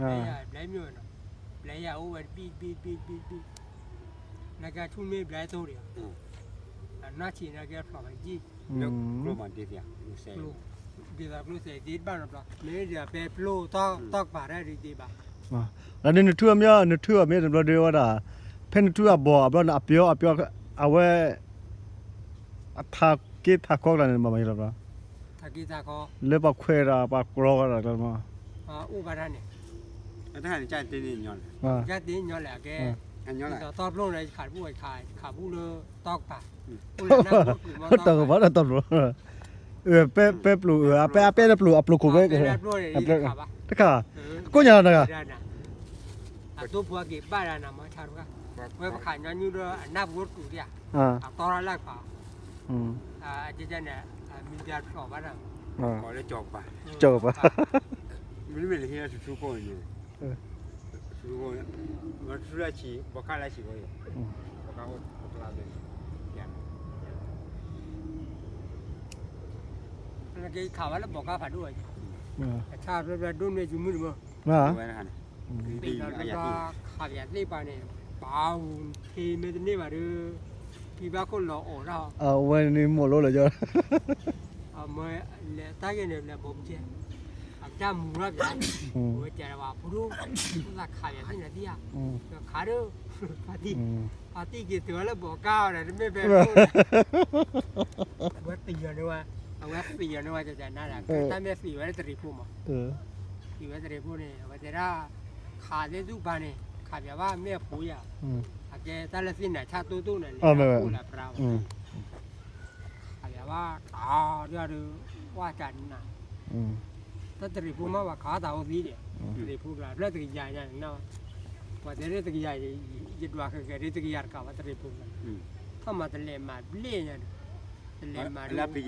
ဘျဲယၤ ဘျဲမ့ၢ်ဝဲနီၤ, ဘျဲယၤအိၣ်ဝဲတဘံၣ်တဘံၣ်တဘံၣ်တဘံၣ်, နာ်က့ဆူၣ်မ့ၢ်ဘျဲသိဒံး, အနီၢ်ဆံးနာ်က့ဖျိးဝဲယံၣ်, ဒ်သိးကျိၣ်စဲးဒ်တဘၣ်နီတဘျီ, မ့ၢ်ဒ်သိးပဲပျိၢ်ထီၣ်ကပၤတၢ်ဒ်ဒ်ဘၣ်, လၢဒ်နထုအမ့ၢ် နထုအမ့ၢ်တဘျီဒ်ဝဲဒၣ်, ဖဲနထုအဘီအဘျီန့ၣ် အပျီအပျီ, အဝဲ အထးက့ထးခီကျါန့ၣ် ဘၣ်မၤယလီၤဘျီ, ထးက့ထးခီ, လၢပှၤခွဲးဒီးပှၤကြီဒီးကျါမး, အိၣ်ဘၣ်တၢ်န့ၣ်, တၢ်န့ၣ်ကၢ်တ့ၢ်န့ၣ်ညီလဲၣ်, ကၢ်တ့ၢ်ညီလဲၣ် အကဲ, ဒ်သိးတီပျိၢ်န့ၣ် ယခးတဘူၣ် ယခးဘူၣ်လၢတီကပၤ, တီကပၤဒီးတီပျိၢ်, ပဲပျိၢ် ပဲအပဲအတပျိၢ် အပျိၢ်ခိၣ်ဝဲ, တခါ, ကိၣ်ညါလီၤတဂၤ အသိဖိက့ၤဘၣ်ဒၣ်နၤမ့ၢ်ဆါတခါ, ဝဲပခးညီနုၢ်ဒီးအနၢ်ဖိတူာ်ဒံးဧါ, အတီထီၣ်လၢကပၤ, အကဲန့ၣ်, မံၤဒၢဖျိးဘၣ်ဒီး, ကပၤ, မ့မ့ၢ်လၢဟံၣ်ထူထူခိၣ်န့ၣ်, ထူထူခိၣ်, ဘီခါလၢဆံးဖိ, ဘီခါအိၣ်တကျါ, နက့ၤခးဝဲလၢဘီခါဖးဒိၣ်ဝဲ, အဆၣ်ဖျၢၣ်ဖျၢၣ်ဒိၣ်န့ၢ်ယမုၢ်တမုၢ်, ဝဲ, ပ့ၤနီၣ်တဘျီခးပယၤသ့ၣ်ပှၤန့ၣ်, ပာ်ဝူၤထ့မ့ၢ်တန့ၢ်ဘၣ်ဒီး, ဖံဘၣ်ခိၣ်လီၤအိးထီၣ်, အဝဲန့ၣ်မိၢ်လိလၢယီ, အမၢလဲၤတၢ်ဂ့ၢ်န့ၣ် လဲၤဘိးမုၢ်ကဲ, အကစၢ်မူထီၣ်ပယၤ, အဝဲတဲဒၣ်ဝဲဖိဒိၣ်, သးခးပယၤသ့ၣ်နၤသံဧါ, ခးဒီး, ဖါတံၢ်, ဖါတံၢ်က့ၤတုၤဝဲလၢဘီကါအီၤဒီး တမ့ၢ်ဖဲ, အဝဲသံယီၤန့ၢ်ဝဲ, အဝဲသံယီၤန့ၢ်ဝဲ ကနၤဒီး တၢ်မ့ၢ်သံဝဲလၢတရံးဖိမး, သံဝဲတရံးဖိန့ၣ် အဝဲတဲဒၣ်, ခးသ့ၣ်သူၣ်ပၤန့ၣ် ခးပယၤဘၣ်မ့ၢ်အဖိယၤ, အကဲတၢ်လၢသ့ၣ်နၤဆၣ်တိၢ်တိၢ်န့ၣ် လဲၤအခိၣ်လၢပြါဘၣ် ခးပယၤဘၣ်တၢ်ဒီး, ဝၣ်တၢ်နၤ, တၢ်တရံးဖိမ့ၢ်ဘၣ်ခးတၢ်အိၣ်သံဒီး, တရံးဖိကျါ ဖျၢၣ်တကယၤညါန့ၣ်, ပှၤတဲလၢတကယၤ, ယဒွးဃဲၤဃဲၤဒ်တကယၤတကးဘၣ်တရံးဖိကျါ, ထီၣ်မၤတလဲၤမၤဘျ့ၣ်ညါန့ၣ်, တလဲၤမၤလၢ